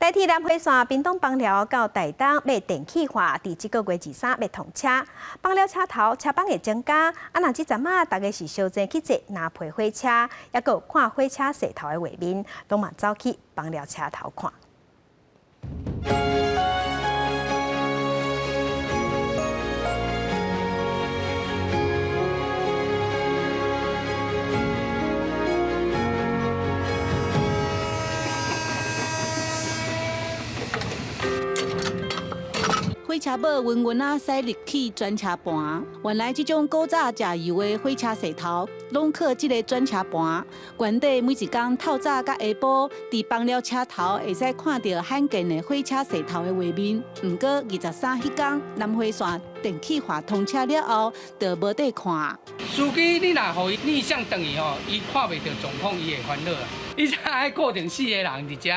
台鐵南迴線屏東枋寮到台東欲電氣化，佇這個月23欲通車，枋寮車頭車班會增加。啊，若這陣仔逐家是相爭去坐藍皮火車，抑閣有看火車勢頭的畫面，攏嘛走去枋寮車頭看。火車尾穩穩仔駛入去轉車盤，原來這種古早食油的火車勢頭，攏靠這個轉車盤。原底每一工透早佮下晡，佇枋寮車頭會使看著罕見的火車勢頭的畫面。毋過23彼工南迴線電氣化通車了後，就無得看。司機你若予伊逆向轉去吼，伊看袂著狀況，伊會煩惱啊。伊才愛固定四個人佇遮，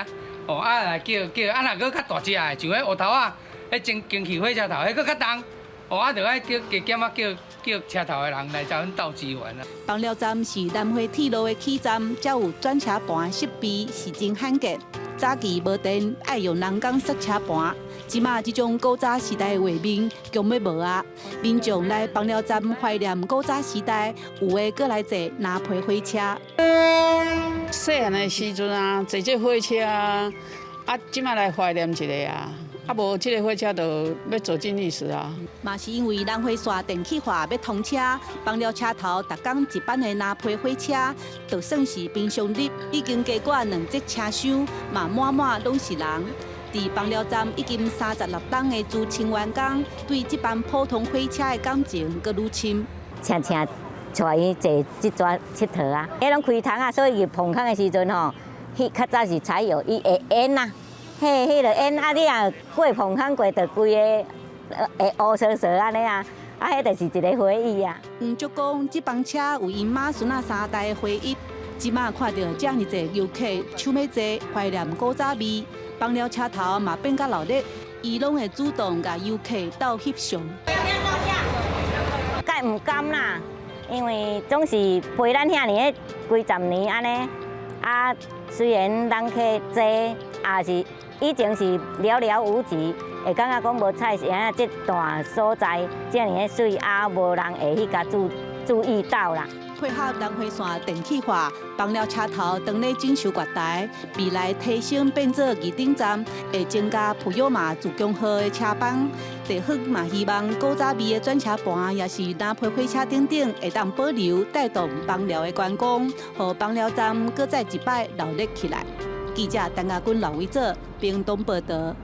哦啊來叫叫，啊若閣較大隻的，像彼烏頭仔。彼蒸蒸汽火車頭，彼閣較重，哦啊，著愛叫加減仔叫叫車頭的人來共阮鬥支援啊。枋寮站是南迴鐵路的起站，才有轉車盤設備是真罕見。早期無電，愛用人工剎車盤。這馬這種古早時代的畫面，強欲無啊！民眾來枋寮站懷念古早時代，有的閣來坐藍皮火車。細漢的時陣啊，坐這火車啊，啊，這馬來懷念一下啊。啊，無這个火車就欲走進歷史啊！嘛是因為南迴線電氣化欲通車，枋寮車頭逐工一班的藍皮火車，就算是平常日已經加掛兩節車廂，嘛滿滿攏是人。佇枋寮站已經36冬的資深員工，對這班普通火車的感情閣愈深。請請帶伊坐這逝𨑨迌啊，彼攏開窗啊，所以入棚空的時陣吼，彼較早是柴油，伊會煙啊。彼，彼个煙啊，你若過棚坑過，就規个會烏趖趖按呢啊，啊，彼就是一个回憶啊。黃叔講，這班車有𪜶媽孫仔三代的回憶。這馬看著遮爾濟遊客搶欲坐，懷念古早味，枋寮車頭嘛變較熱鬧，伊攏會主動共遊客鬥翕相。梗毋甘啦，因為總是陪咱遐爾幾十年按呢，啊，雖然人客濟，也是。以前是寥寥無幾，會感覺講無菜市啊，這段所在遮爾媠啊，無人會去共注注意到啦。配合南迴線電氣化，枋寮車頭當咧整修月台，未來提升變做二等站，會增加普悠瑪自強號的車班。地方嘛希望古早味的轉車盤，抑是藍皮火車等等，會當保留帶動枋寮的觀光，予枋寮站閣再一擺熱鬧起來。記者陳亞君、劉偉哲，屏東報導。